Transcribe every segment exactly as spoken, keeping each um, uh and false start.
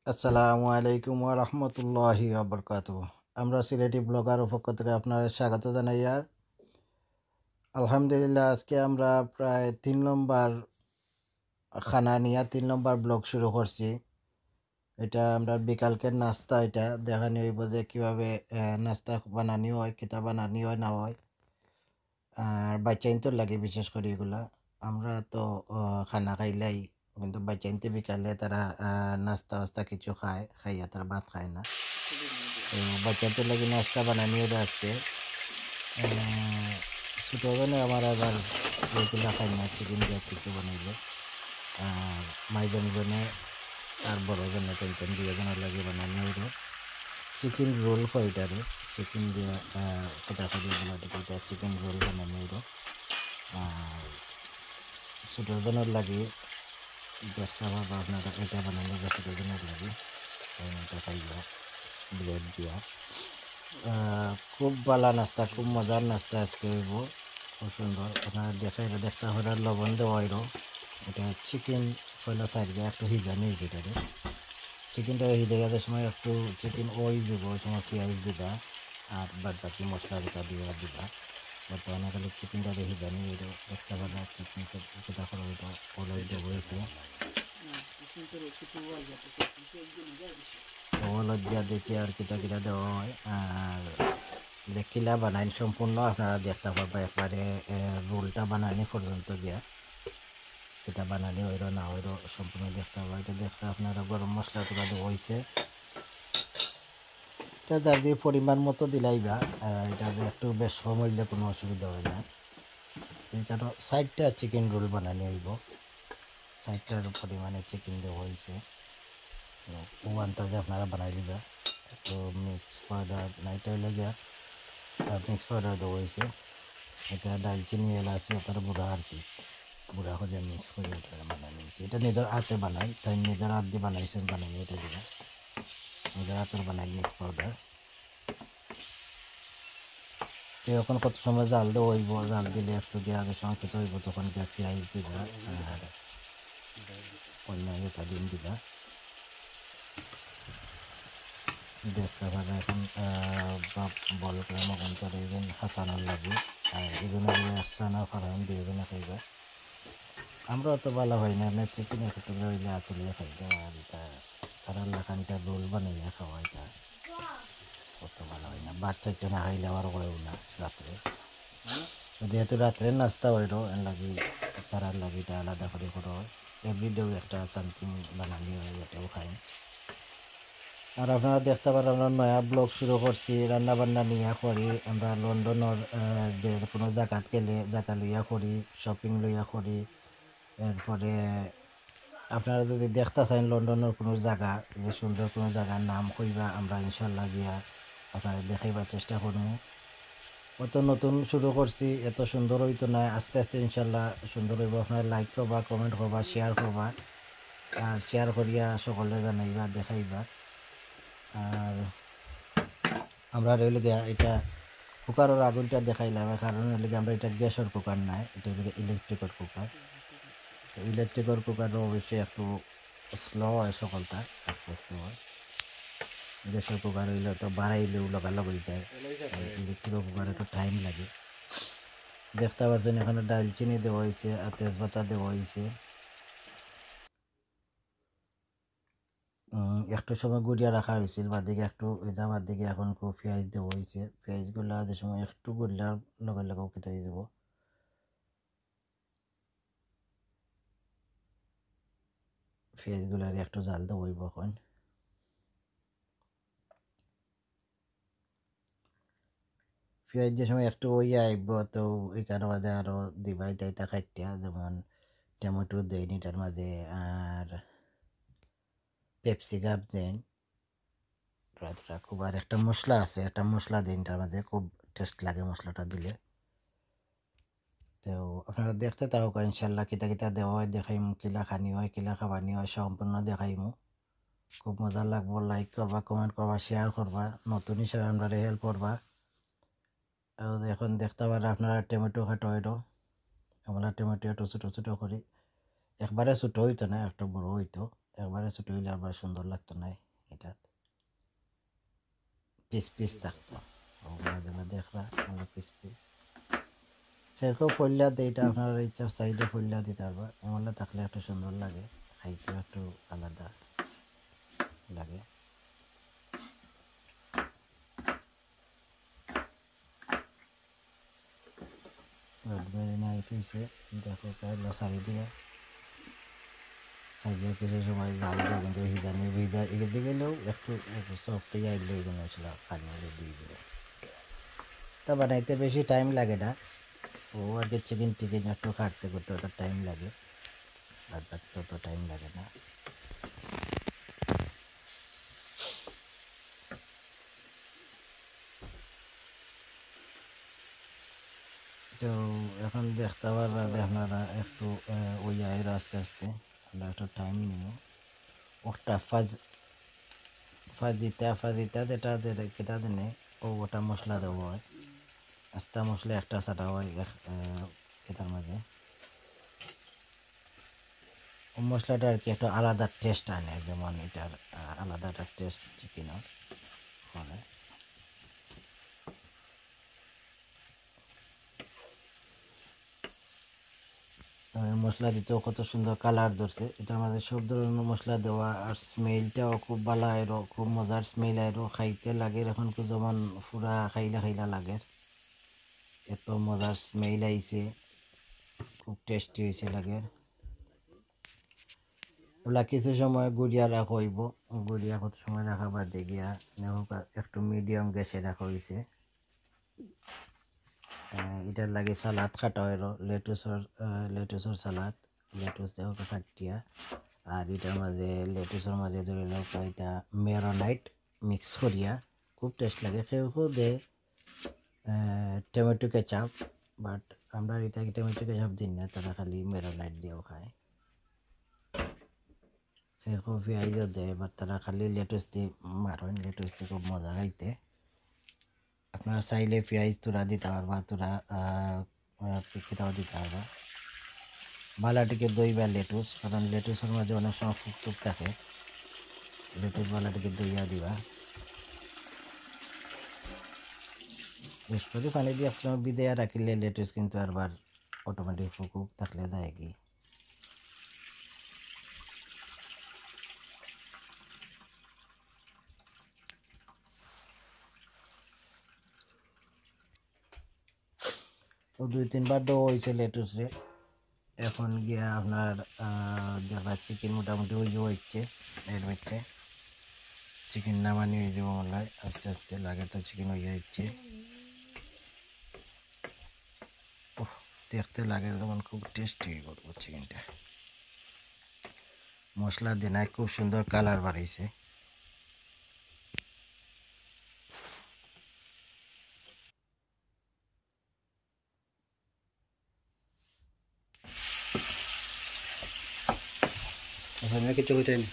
আসসালামু আলাইকুম ওয়া রাহমাতুল্লাহি ওয়া বারাকাতুহু। আমরা সিলেটি ব্লগার পক্ষ থেকে আপনারে স্বাগত জানাই। আর আলহামদুলিল্লাহ, আজকে আমরা প্রায় তিন নম্বর খানা নিয়া তিন নম্বর ব্লগ শুরু করছি। এটা আমরা বিকালকের নাস্তা, এটা দেখানি অইবো যে কিভাবে, আহ, নাস্তা বানানি অয়, কিতা বানানি অয় না অয়। আর বাচ্চাইন্তর লাগি বিশেষ করি এগুলা। আমরা তো, আহ, খানা খাইলাই, কিন্তু বাচ্চাইন্তে বিকালে তারা, আহ, নাস্তা-ওয়াস্তা কিছু খায়, খাইয়া তারা ভাত খায় না। তো বাচ্চাইন্তর লাগি নাস্তা বানানি অইলো আজকে। আহ, ছোটজনে আমার আবার এগুলা খায় না, চিকেন দিয়া কিছু বানাইলো। আর মাইজনজনে আর বড়জনে তিনজন, দুইজনর লাগি বানানি অইলো। চিকেন রোল কয় এটারে, চিকেন দিয়া, আহ, কোটা করি বলা, এটা চিকেন রোল বানানি অইলো। আর ছোটজনর লাগি দেখতা পারবা আপনারা, এটা বানানি অইলো ছোটজনর লাগি। কারণ এটা খাইবা ব্রেড দিয়া। আহ, খুব ভালা নাস্তা, খুব মজার নাস্তা আজকে অইবো, খুব সুন্দর। আপনারা দেখে এটা দেখতা পারবা, লবণ দেওয়া অইলো। এটা চিকেন পয়লা সাইড দিয়া একটু হিজানি অইবো এটারে। চিকেনটা হিজাইয়া যে সময় একটু চিকেন অই যাইবো, ওই সময় পিয়াইজ দিবা, আর বাদ বাকি মশলা যেটা দিয়া দিবা। বর্তমানে খালি চিকেনটা হিজানি অইলো, দেখতা পারবা চিকেন কিতা করা অইলো, অলরেডি অইছে। তো অলরেডি দিয়া দেখি আর কিতা কিতা দেওয়া অয়, আর যে কিলা বানাইন সম্পূর্ণ আপনারা দেখতা পারবা একবারে, এ, রোলটা বানানি পর্যন্ত গিয়া। কিতা বানানি অইলো না অইলো সম্পূর্ণ দেখতা পারবা। এটা দেখরা আপনারা গরম মশলা গুঁড়া দেওয়া অইছে। এটা যার যে পরিমাণ মতো দিলাইবা, আহ, এটা যে একটু বেশ কম অইলে কোনো অসুবিধা অয় না। এই কারণ ষাইটটা চিকেন রোল বানানি অইবো, ষাইটটার পরিমাণে চিকেন দেওয়া অইছে। তো ও আন্দাজে আপনারা বানাই লিবা। তো মিক্স পাউডার না, এটা অইলো গিয়া, আহ, মিক্স পাউডার দেওয়া অইছে। এটা দারচিনি, এলাচি, ওটার গুঁড়া আর কি, গুঁড়া করি মিক্স করি এটা বানানি অইছে। এটা নিজর আতে বানাই, তাই নিজর আত দি বানাইছইন, বানাই এটা দিবা। নিজর আতর বানাই মিক্স পাউডার। তো এখন কত সময় জাল দেওয়া অইবো, জাল দিলে একটু দিয়া যে সময় খেতে অইবো, তখন গিয়া পিয়াইজ দিবা, আর অন্য ইয়েটা ডিম দিবা। দেখতা পারবা এখন, আহ, বা-, বল করে মগন করে even হাসানোর লাগি। আর even অইলে একসানা ফারান দুইজনে খাইবা। আমরা অত ভালা পাই না, মানে চিকেন একটু অইলে আতুলিয়া খাইতাম, আর এটা তারার লাখান এটা রোল বানাইয়া খাওয়া এটা অত ভালা অয় না। বাচ্চা একটা না খাইলে আবার অয়ও না রাত্রে। তো যেহেতু রাত্রে নাস্তা অইলো, এর লাগি তারার লাগি এটা আলাদা করি করা অয়। এভরিডেও একটা সামথিং বানানি অয়, এটাও খাই। আর আপনারা দেখতা পাররা, আমরা নয়া ব্লগ শুরু করছি, রান্না বান্না নিয়া করি। আমরা লন্ডনর, আহ, যে কোনো জাগাত গেলে জাগা লইয়া করি, শপিং লইয়া করি। এরপরে আপনারা যদি দেখতা চাইন লন্ডনর কোনো জাগা, যে সুন্দর কোনো জাগার নাম কইবা, আমরা ইনশাল্লাহ গিয়া আপনারা দেখাইবার চেষ্টা করমু। অত নতুন শুরু করছি, এত সুন্দর অইতো না, আস্তে আস্তে ইনশাল্লাহ সুন্দর অইবো। আপনারা like করবা, কমেন্ট করবা, শেয়ার করবা, আর শেয়ার করিয়া সকলে জানাইবা, দেখাইবা। আর আমরা অইলো গিয়া এটা কুকারর আগুনটা দেখাইলাম, কারণ অইলো গিয়া আমরা এটা গ্যাসর কুকার নায়, এটা অইলো গিয়া ইলেকট্রিকর কুকার। তো ইলেকট্রিকর কুকার অবশ্যই একটু স্লো অয়, সকলটা আস্তে আস্তে অয়। গ্যাসর কুকার অইলে তো বাড়াইলেও লগালগ অই যায়, আর ইলেকট্রিকর কুকার একটু টাইম লাগে। দেখতা পারছইন এখানো দারচিনি দেওয়া অইছে আর তেজপাতা দেওয়া অইছে। উম, একটু সময় গুলিয়া রাখা অইছিল, বাদে গিয়া একটু এ যাবার দিকে এখন খুব পিয়াইজ দেওয়া অইছে। পিয়াইজগুলা যে সময় একটু গুললে লগে লগে কিতা অই যাইবো। পিয়াইজগুলারে একটু জাল দেওয়া অইবো এখন। পিয়াইজ যে সময় একটু অইয়া আইবো, তো ইখানর মাঝে আরো দিবা ইতা ইতা কাটিয়া, যেমন টমেটো দেইন ইটার মাঝে, আর ক্যাপসিকাম দেইন, থুড়া থুড়া খুব। আর একটা মশলা আছে, একটা মশলা দেইন ইটার মাঝে, খুব টেস্ট লাগে মশলাটা দিলে। তো আপনারা দেখতে থাকুক ইনশাল্লাহ, কিতা কিতা দেওয়া অয় দেখাইমু, কিলা খানি অয়, কিলা খাবানি অয়, সম্পূর্ণ দেখাইমু। খুব মজা লাগবো। Like করবা, কমেন্ট করবা, শেয়ার করবা, নতুন হিসাবে আমরারে হেল্প করবা। আর এখন দেখতা পাররা আপনারা টমেটো কাটা অইলো, আমরা টমেটো একটু ছোট ছোট করি, একবারে ছোট অইতো না, একটু বড় অইতো, একবারে ছোট অইলে আবার সুন্দর লাগতো নায়। ইটাত পিস পিস থাকতো। অগুলা যেলা দেখরা, অগুলা পিস পিস। কেউ কেউ ফইল্লা দেয়, ইটা আপনারার ইচ্ছা, চাইলে ফইল্লা দিতা পারবা। এমলা থাকলে একটু সুন্দর লাগে, খাইতে একটু আলাদা লাগে। Not very nice অইছে। দেখো, প্রায় লসারি দিবা। সাইডে কিছু সময় জাল দেবো, কিন্তু হিদানি ভিজা এদিকে গেলেও একটু, একটু সফট হয়ে আইলে ওই জন্য আসলে খালি হয়ে দিয়ে দিল। তা বানাইতে বেশি টাইম লাগে না, ও আর কি চিকেন টিকেন একটু কাটতে করতে অত টাইম লাগে, আর বাকি তত টাইম লাগে না। তো এখন দেখতে পাররা যে আপনারা একটু, আহ, ওই আয়ের আস্তে আস্তে আমরা একটু টাইম নিব। ওটা ফাজ-, ফাজিতা, ফাজিতা যেটা, যেটা, কিতা জানে, ও ওটা মশলা দেওয়া হয়। আস্তা মশলা একটা ছাটা হয় এক, আহ, এটার মাঝে। ও মশলাটা আর কি একটা আলাদা টেস্ট আনে, যেমন এটার, আহ, আলাদা একটা টেস্ট চিকেনের। মানে আর মশলা দিতেও কত সুন্দর কালার ধরছে। এটার মাঝে সব ধরনের মশলা দেওয়া, আর স্মেলটাও খুব ভালা আইরো, খুব মজার স্মেল আইরো, খাইতে লাগে এখন কি যেমন পুরা খাইলা খাইলা লাগে, এত মজার স্মেল আইছে, খুব টেস্টি হয়েছে লাগে। ওলা কিছু সময় গুড়িয়া রাখা হইব, গুড়িয়া কত সময় রাখা বাদে গিয়া নেওয়া একটু মিডিয়াম গ্যাসে রাখা হয়েছে। আহ, এটার লাগে সালাদ কাটা হইল, লেটুসর, আহ, লেটুসর সালাদ, লেটুস দেখো কাটিয়া। আর এটার মাঝে, লেটুসর মাঝে ধরে লোক এটা মেরোনাইট মিক্স করিয়া, খুব টেস্ট লাগে। কেউ কেউ দে, আহ, টমেটো কেচাপ, বাট আমরা এটা টমেটো কেচাপ দিন না, তারা খালি মেরোনাইট দিয়েও খায়। কেউ কেউ পেঁয়াজও দেয়, বাট তারা খালি লেটুস দিয়ে মারেন, লেটুস দিয়ে খুব মজা খাইতে। আপনারা চাইলে পেঁয়াজ থুড়া দিতা পারবা, থুড়া, আহ, আহ, কিতাও দিতা পারবা। বালাটিকে দই বা লেটুস, কারণ লেটুসর মাঝে অনেক সময় ফুক টুক থাকে, লেটুস বালাটিকে দইয়া দিবা। বেশ করে পানি দিয়ে একসময় ভিজাইয়া রাখিলে লেটুস কিন্তু আরবার অটোমেটিক ফুক ফুক থাকলে যায় কি। তো দুই তিনবার দেওয়া হয়েছে লেটুস রে। এখন গিয়া আপনার, আহ, দেখা চিকেন মোটামুটি হয়ে যাওয়া হচ্ছে এর মধ্যে। চিকেন নামানি হয়ে যাবো মনে হয় আস্তে আস্তে, লাগে তো চিকেন হয়ে যাচ্ছে। ওহ, দেখতে লাগে যেমন খুব টেস্টি হইব চিকেনটা। মশলা দেনায় খুব সুন্দর কালার বাড়াইছে। এখানে কিছু হইতে নি।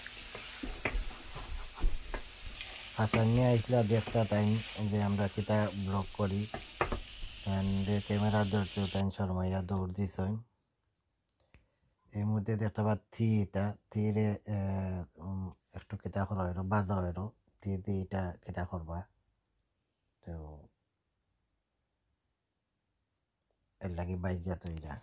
হাসান মিয়া আইসলা দেখতা তাই যে আমরা কিতা ব্লগ করি, তাই ক্যামেরা ধরতে তাই শর্মাইয়া দৌড় দিছইন। এই মুহূর্তে দেখতে পাচ্ছি এটা তীরে, আহ, উম, একটু কিতা করা হইলো, বাজা হইলো, তীর দিয়ে এটা কিতা করবা। তো এর লাগি বাইজা তৈরা।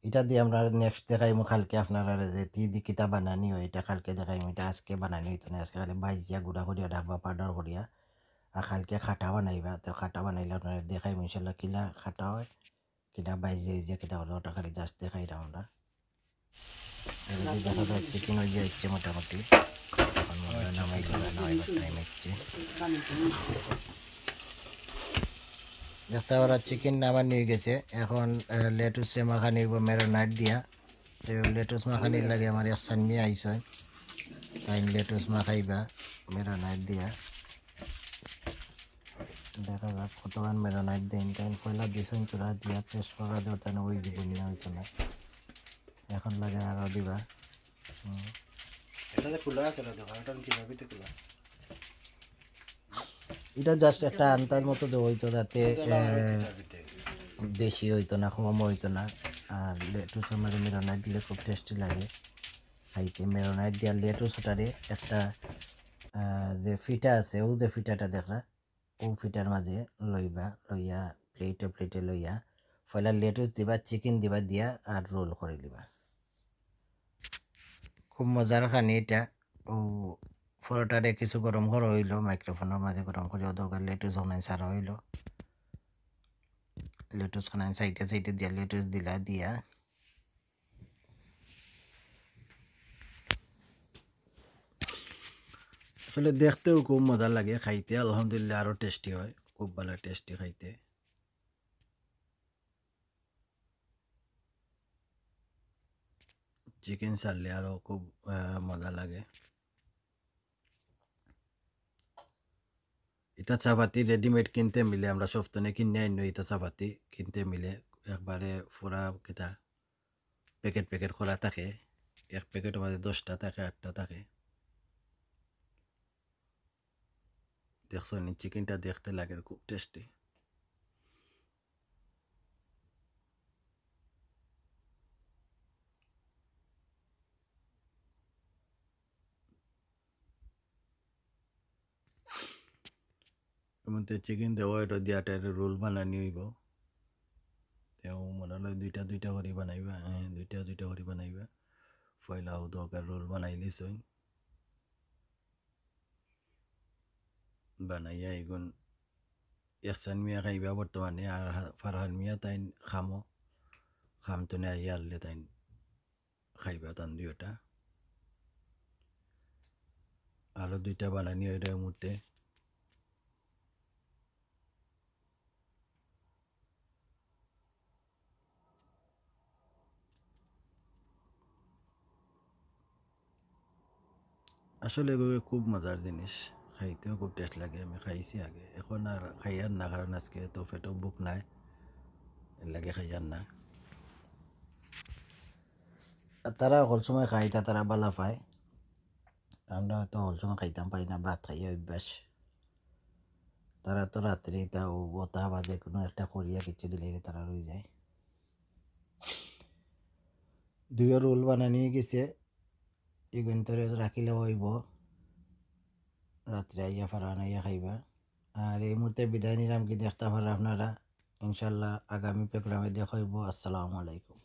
এটা দিয়ে আমরা নেক্সট দেখাইমু কালকে আপনারা যে তি দি কিতা বানানি হয়, এটা কালকে দেখাইমু। এটা আজকে বানানি হইতো না, আজকে খালি বাইজিয়া গুঁড়া করিয়া রাখবা, পাউডার করিয়া। আর কালকে খাটা বানাইবা, তো খাটা বানাইলে আপনারা দেখাইমু ইনশাল্লাহ কিলা খাটা হয়, কিলা বাইজিয়া হইয়া কিতা হলো, ওটা খালি জাস্ট দেখাইলাম আমরা। এদিকে দেখা যায় চিকেন হয়ে যাচ্ছে মোটামুটি। এখন মনে হয় নামাই গেল, নামাইবার টাইম হচ্ছে। দেখতে পারা চিকেন নামানি হয়ে গেছে। এখন, আহ, লেটুসে মাখানি হইব ম্যারিনেট দিয়া। তো লেটুস মাখানির লাগে আমার এক সানমি আইসয়। তাই লেটুস মাখাইবা ম্যারিনেট দিয়া। দেখা যাক কতক্ষণ ম্যারিনেট দেন। তাই পয়লা দিছইন তোরা দিয়া টেস্ট করা দেও, তাই ওই জীবন না হইতো না। এখন লাগে আরো দিবা। হুম। এটা তো খোলা আছে না দোকান, এটা কি যাবি তো খোলা? এটা জাস্ট একটা আন্দাজ মতো দেওয়া হইতো, যাতে, এটা না হয় আহ, কি যাবি তো? বেশি হইতো না, কম হইতো না। আর লেটুসর মাঝে marinade দিলে খুব tasty লাগে খাইতে। Marinade দিয়া লেটুস ওটারে একটা, আহ, যে ফিটা আছে, ও যে ফিটাটা দেখরা, ও ফিটার মাঝে লইবা, লইয়া plate-এ plate-এ লইয়া পয়লা লেটুস দিবা, chicken দিবা, দিয়া আর roll করি লিবা। খুব মজার খানি এটা। ও পরোটারে কিছু গরম করা অইলো, microphone-র মাঝে গরম করি ওদের লেটুস ওখানে সারা অইলো। লেটুস খানাইন side-এ side-এ দিয়া লেটুস দিলা দিয়া। আসলে দেখতেও খুব মজা লাগে, খাইতে আলহামদুলিল্লাহ আরো tasty হয়, খুব ভালা tasty খাইতে। Chicken ছাড়লে আরো খুব, আহ, মজা লাগে। ইতা চাপাতি readymade কিনতে মিলে, আমরা সব তনে কিনে আইন, ইতা চাপাতি কিনতে মিলে একবারে পুরা কিতা packet packet করা থাকে, এক packet-র মাঝে দশটা থাকে, আটটা থাকে। দেখছো নি, chicken-টা দেখতে লাগে খুব tasty। এমনতে chicken দেওয়া, এটা দিয়া একটা roll বানানি অইবো। তেও মনে অয় দুইটা দুইটা করি বানাইবা, হ্যাঁ, দুইটা দুইটা করি বানাইবা। পয়লা ও দরকার roll বানাইলিছইন। বানাইয়া এগুন এহসান মিয়া খাইবা বর্তমানে, আর হা-, ফারহান মিয়া তাইন খামো, খাম তনে আইয়া আনলে তাইন খাইবা তান দুইটা। আরো দুইটা বানানি অইরা মুহূর্তে। আসলে এগুলো খুব মজার জিনিস, খাইতেও খুব taste লাগে। আমি খাইছি আগে, এখন আর খাইয়ার না, কারণ আজকে তো পেটো ভুক নাই, এর লাগি খাইয়ার না। আর তারা হকল সময় খাইতা, তারা ভালা পায়। আমরা তো হকল সময় খাইতাম পারি না, ভাত খাইয়া অভ্যাস। তারা তো রাত্রে ইতা ও ওতা বা যে কোনো একটা করিয়া কিছু দিলে তারা রই যায়। দুইও roll বানানি গেছে, এগুন তরে রাখিলে অইবো, রাত্রে আইয়া ফারহান আইয়া খাইবা। আর এই মুহূর্তে বিদায় নিলাম, কি দেখতা পাররা আপনারা। ইনশাল্লাহ আগামী program-এ দেখা অইবো। আসসালামু আলাইকুম।